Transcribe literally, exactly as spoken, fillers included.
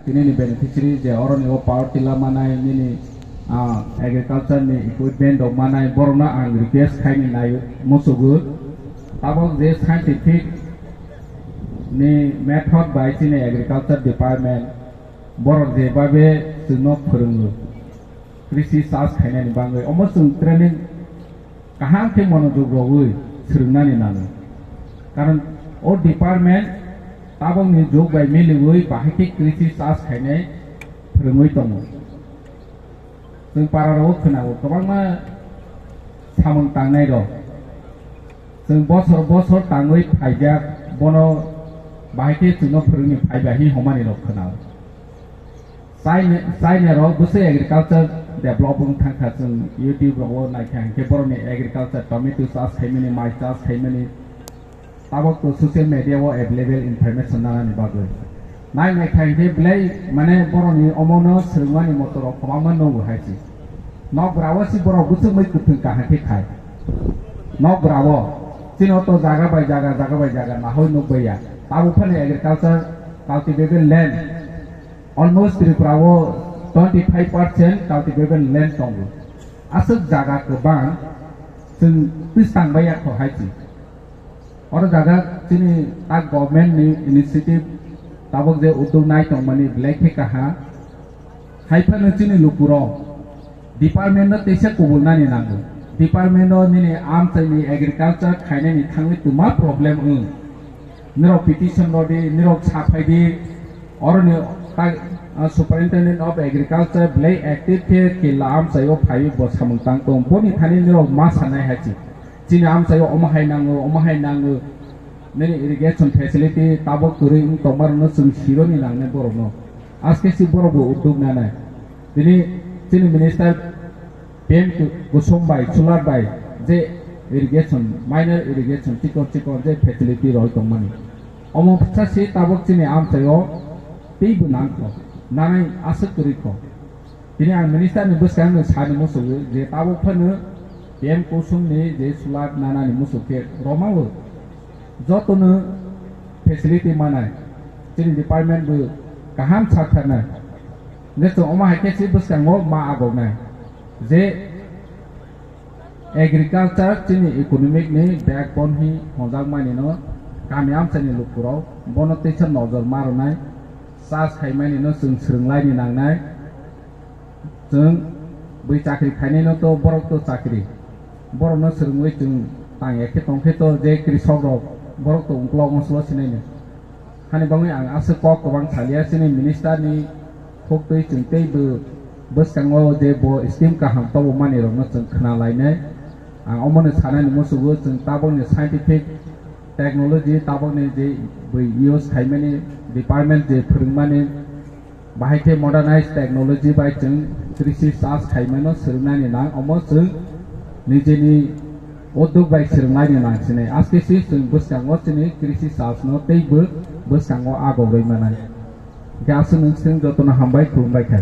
Tini ni beneficiary je oro ni o power tiller manai, nini, ah, agriculture ni equipment rok manai, borok no ang request khai ni nai musugo. Tabok je scientific ni method bai chini agriculture department borok je babe chwngno phwrwngo, krishi chas khainani bagwi omo chwng training kaham khe monojog rogwi swrwngnani nango. Karon o department tabokni jog bai miliwi bahai khe krishi chas khainai phwrwngwi tongo. Chwng para rogo khwnao kwbangma samung tangnai rok. Chwng bosor bosor tangwi phaijak, bono bahai khe chwngno phwrwngni phaiba hi homani rok khwnao. China, China rok bwswk agriculture develop wng thangkha, chwng YouTube rogo naikha hinkhe borokni agriculture, tomato chas khaimani, mai chas khaimani, tabok to social media o available information nanani bagwi. Nai naikha hinkhe belai mane borokni omono swrwngmani motorok kwbangma nugo hai se. Nokgra o se borok bwswk mui kwthwng kaham khe khai. Nokgra o chini o to jaga bai jaga, jaga bai jaga nahoi nukbaiya. Tabuk phano agriculture cultivable land almost Tripura o twenty five percent cultivable land tongo. Aswk jaga kwbang chwng twistang baiya kho hai se. Oro jaga chini tak government ni initiative tabok je uddog nai tongmani belai khe kaha. Hai phano chini lukurok department no teisa kubulnani nango. Department no nini amchaini agriculture khainani thangwi twma problem wng. Nirok petition rodi, nirok saphai di, oroni tak, ah, Superintendent of Agriculture belai active khe killa amchaio phaiwi bo samung tang tong. Boni thani nirok ma sanai hai se. Chini amchaio omo hai nango, omo hai nango. Nini irrigation facility tabok kwrwi wng tongmarokno chwng sironi nangnai borokno. Aske si borokbo uddog nanai. Tini chini minister P M Kusum bai, Solar bai, je irrigation, minor irrigation, chikon chikon je facility roi tongmani. Omo bwsa si tabok chini amchaio teibo nangkho, nanai aswk kwrwi kho. Tini ang minister ni bwskang no sani musugo je tabok phano P M Kusum ni je solar nanani musuk khe romao jotono facility manai chini department bo kaham sak tharnai. Je chwng omo hai khe si bwskango ma agoknai je agriculture chini economic ni backbone hi honjakmani no kami amchaini lukurok bono teisa nojor ma rwnai, chas khaimani no chwng swrwnglaini nangnai. Chwng bui chakri khainaino to borok to chakri, borokno swrwngwi chwng tang ya khe tong khe to je krisok rok borok to ungkulok mosolo sinaino. Hani bagwi ang aswk kok kwbang salia chini minister ni khuktwi chwng tei bo bwskango je bo scheme kaham tobo mani rokno chwng khna lainai. Ang omono sanani musugo chwng tabokni scientific technology tabokni je bui use khaimani department je phwrwngmani bahai khe modernized technology bai chwng krishi chas khaimano swrwngnani nang omo chwng nijeni uddog bai swrwnglaini nang sinai. Aske si chwng bwskango chini krishi chas no tei bo bwskango agogwi manai. Hwnkhe aswk nwng chwng jotono hambai khulumbai kha.